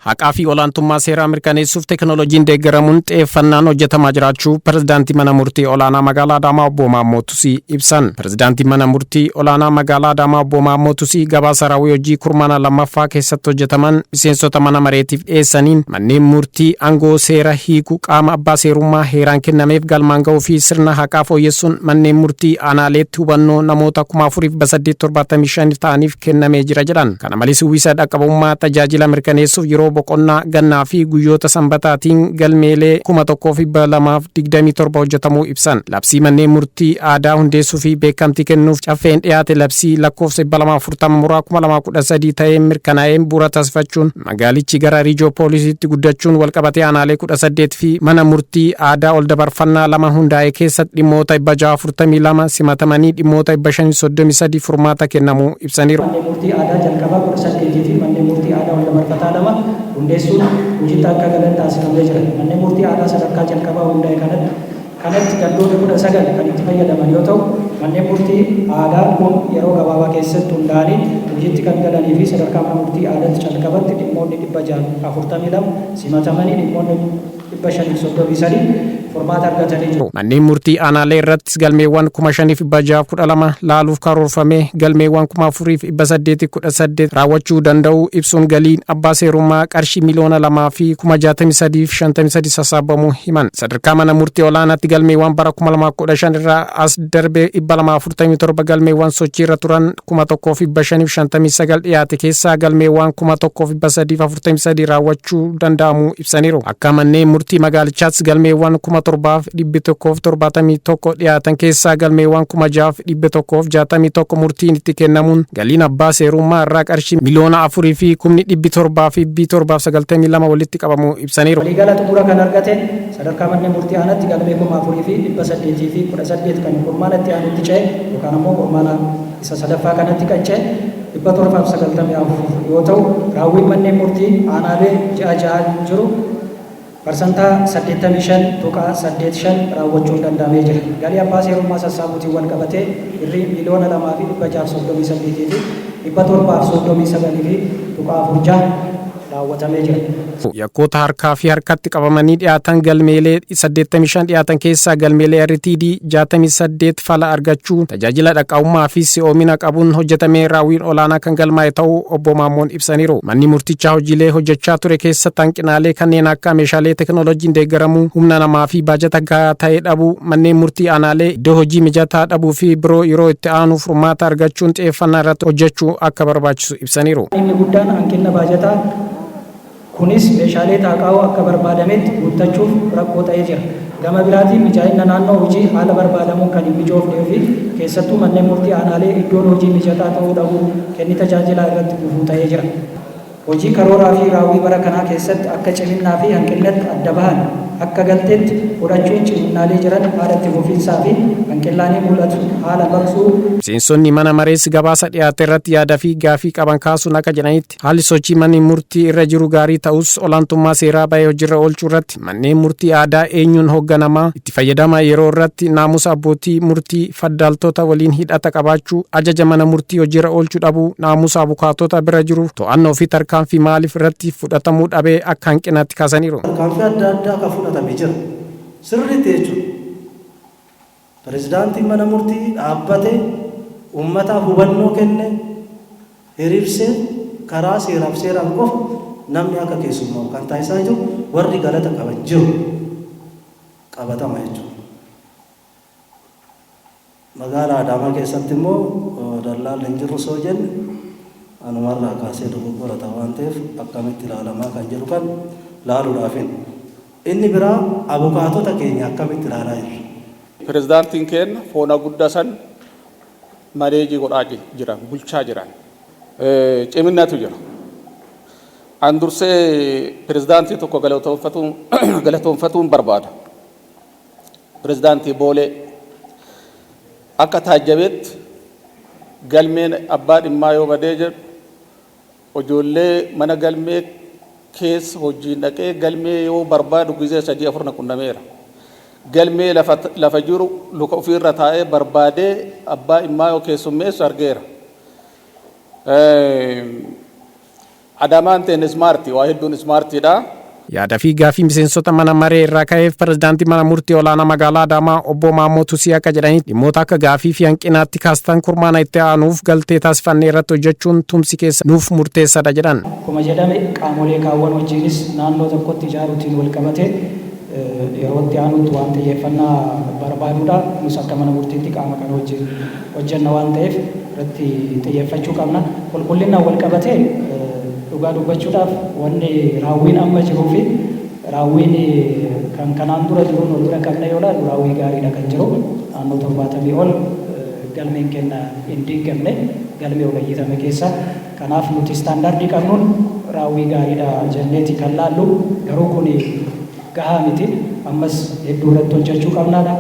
Haqaa fi olaantummaa seeraa mirkaneessuuf teekinooloojiin deeggaramuun xiyyeeffannaan hojjetamaa jiraachuu Pirezidaantii Mana Murtii Olaanaa Magaalaa Adaamaa Obbo Maammoo Tusii ibsan. Pirezidaantii Mana Murtii Olaanaa Magaalaa Adaamaa Obbo Maammoo Tusii gabaasa raawwii hojii kurmaana lammaffaa keessatti hojjetaman miseensota mana mareetiif dhiyeessaniin, manneen murtii aangoo seera hiikuu qaama abbaa seerummaa heeraan kennameef galmaan ga'uu fi sirna haqaa fooyyessuun manneen murtii aanaaleetti hubannoo namoota 4,875 ta'aniif kennamee jira jedhan. Kana malees, uwwisa dhaqqabummaa tajaajila mirkaneessuuf yeroo boqonnaa gannaa fi guyyoota sanbataatiin galmeelee 1,227 hojjetamuu ibsan. Labsii manneen murtii aadaa hundeessuu fi beekamtii kennuuf caffeen dhiyaate labsii lakkoofsa 240/2013 ta'een mirkanaa'een bu'uura taasifachuun, magaalichi gara riijoo poolisiitti guddachuun walqabatee aanaalee 18 fi mana murtii aadaa ol dabarfannaa lama hundaa'e keessatti dhimmoota 642 simatamanii dhimmoota 533 furmaata kennamuu ibsaniiru. Manneen murtii aadaa jalqabaa 18 fi manneen murtii aadaa ol dabarfataa lama hundeessuun hojiitti akka galan taasifamee jira. Manneen murtii aadaa sadarkaa jalqabaa hundaa'e kanatti gandoota 19 kan itti fayyadaman yoo ta'u, manneen murtii aadaa kun yeroo gabaabaa keessatti hundaa'anii hojiitti kan galanii fi sadarkaa mana murtii aadaatti calqabatti dhimmoonni 642 simatamanii dhimmoonni 533 furmaata argatanii jiru. Manneen murtii aanaalee irrattis galmeewwan 5,612 laaluuf karoorfamee galmeewwan 4,818 raawwachuu danda'uu ibsuun, galiin abbaa seerummaa qarshii 2,063,053 sassaabamuu himan. Sadarkaa mana murtii olaanaatti galmeewwan bara 2015 irraa as darbee 247 galmeewwan sochii irra turan 1,559 dhiyaate keessaa galmeewwan 1,343 raawwachuu danda'amuu ibsaniiru. Akka manneen murtii magaalichaas galmeewwan 7,171 dhiyaatan keessaa galmeewwan 6,161 murtiin itti kennamuun galiin abbaa seerummaa irraa qarshii 4,700,792 walitti qabamuu ibsaniiru. Waliigala xumura kan argate sadarkaa manneen murtii aanaatti galmee 4,818 kan kurmaana itti aanutti ce'e yookaan ammoo kurmaana isa sadaffaa kanatti kan ce'e 794 yoo ta'u, raawwiin manneen murtii aanaalee ji'a ja'a jiru 85.85% raawwachuun danda'amee jira. Galii abbaa seerummaa sassaabuutiin wal qabatee birrii 2,638,739.46 raawwatamee jira. Yakkoota harkaa fi harkatti qabamanii dhiyaatan galmeelee 85 dhiyaatan keessaa galmeelee RTD 68 fala argachuu, tajaajila dhaqqabummaa fi si'oomina qabuun hojjetamee raawwiin olaanaa kan galmaa'e ta'uu obbo Maammoon ibsaniiru. Manni murtichaa hojiilee hojjechaa ture keessatti hanqinaalee kanneen akka meeshaalee teekinooloojiin deeggaramuu, humna namaa fi baajata gahaa ta'e dhabuu, manneen murtii aanaalee iddoo hojii mijataa dhabuu fi biroo yeroo itti aanu furmaata argachuun xiyyeeffannaa irratti hojjechuu akka barbaachisu ibsaniiru. Inni guddaan hanqina baajataa kunis meeshaalee taaqaa'uu akka barbaadametti guuttachuuf rakkoo ta'ee jira. Gama biraatiin, mijaa'ina naannoo hojii haala barbaadamuun kan hin mijoofnee fi keessattuu manneen murtii aanaalee iddoon hojii mijataa ta'uu dhabuu kenni tajaajilaa irratti gufuu ta'ee jira. Hojii karooraa fi raawwii bara kanaa keessatti akka ciminnaa fi hanqinnatti adda bahan akka galteetti fudhachuun ciminnaalee jiran haala itti fufiinsaa fi hanqillaanii mul'atu haala maqsuu Miseensonni mana marees gabaasa dhiyaate irratti yaada fi gaafii qaban kaasuun akka jedhanitti, haalli sochii manni murtii irra jiru gaarii ta'us, olaantummaa seeraa bahee hojiirra oolchuu irratti manneen murtii aadaa eenyuun hoogganamaa, itti fayyadama yeroo irratti, naamusa abbootii murtii faddaaltota waliin hidhata qabaachuu, ajaja mana murtii hojiirra oolchuu dhabuu, naamusa abukaatota bira jiru, to'annoo fi tarkaanfii maaliif irratti fudhatamuu dhabee akka hanqinaatti kaasaniiru. Tarkaanfii adda addaa kan fudhatame jira. Sirriitti jechuudha. Pirezidaantiin mana murtii dhaabbate uummataaf hubannoo kenne, hiriirsee karaa seeraaf seeraan qofa namni akka keessummaa'u kan taasisaa jiru warri galata qaban jiru, qabatama jechuudha. Magaalaa Adaamaa keessatti immoo dallaalli hin jirru soo jenne anumarraa kaasee dogoggora ta'a waan ta'eef, akkamitti ilaalamaa kan jedhu kan laaluudhaafin. Inni biraa abukaatota keenya akkamitti ilaalaa jirra? Pirezidaantiin keenya foona guddaa san manage godhaa jiran, bulchaa jiran. Ciminatu jira. An dursee pirezidaantii tokko galatoonfatuun barbaada. Pirezidaantii Boolee akka taajjabeetti galmeen abbaa dhimmaa yoo badee jedhu ijoollee mana galmee keessa hojiin dhaqee galmee yoo barbaadu gizee sadii afur na qunnameera. Galmee lafa jiru luka ofiirra taa'ee barbaadee abbaa dhimmaa yoo keessummeessu argeera. Adaamaan ta'e smart, waa hedduun smartiidha. Yaada fi gaaffii miseensota mana maree irraa ka'eef pirezidaantii mana murtii olaanaa magaalaa Adaamaa obbo Maammoo Tusii akka jedhanitti, dhimmoota akka gaaffii fi hanqinaatti kaastan kurmaana itti aanuuf galtee taasifannee irratti hojjechuun tumsi keessa nuuf murteessadha jedhan. Akkuma jedhame, qaamolee kaawwan wajjinis naannoo tokkotti ijaaruutiin wal qabatee yeroo itti aanutti waan xiyyeeffannaa barbaadudha. Nus akka mana murtiitti qaama kana wajjin hojjenna waan ta'eef irratti xiyyeeffachuu qabna. Qulqullinaan wal qabatee, dhugaa dubbachuudhaaf, wanni raawwiin amma jiruu fi raawwiin kan kanaan dura jiruun wal bira qabne yoo ilaallu, raawwii gaariidha kan jiru. Naannoo 70 ol galmeen kenna hin diigamne galmee olayyitame keessa. Kanaaf nuti standardii qabnuun raawwii gaariidha jenneeti kan laallu, garuu kun gahaa miti, ammas hedduu irratti hojjechuu qabnaadha.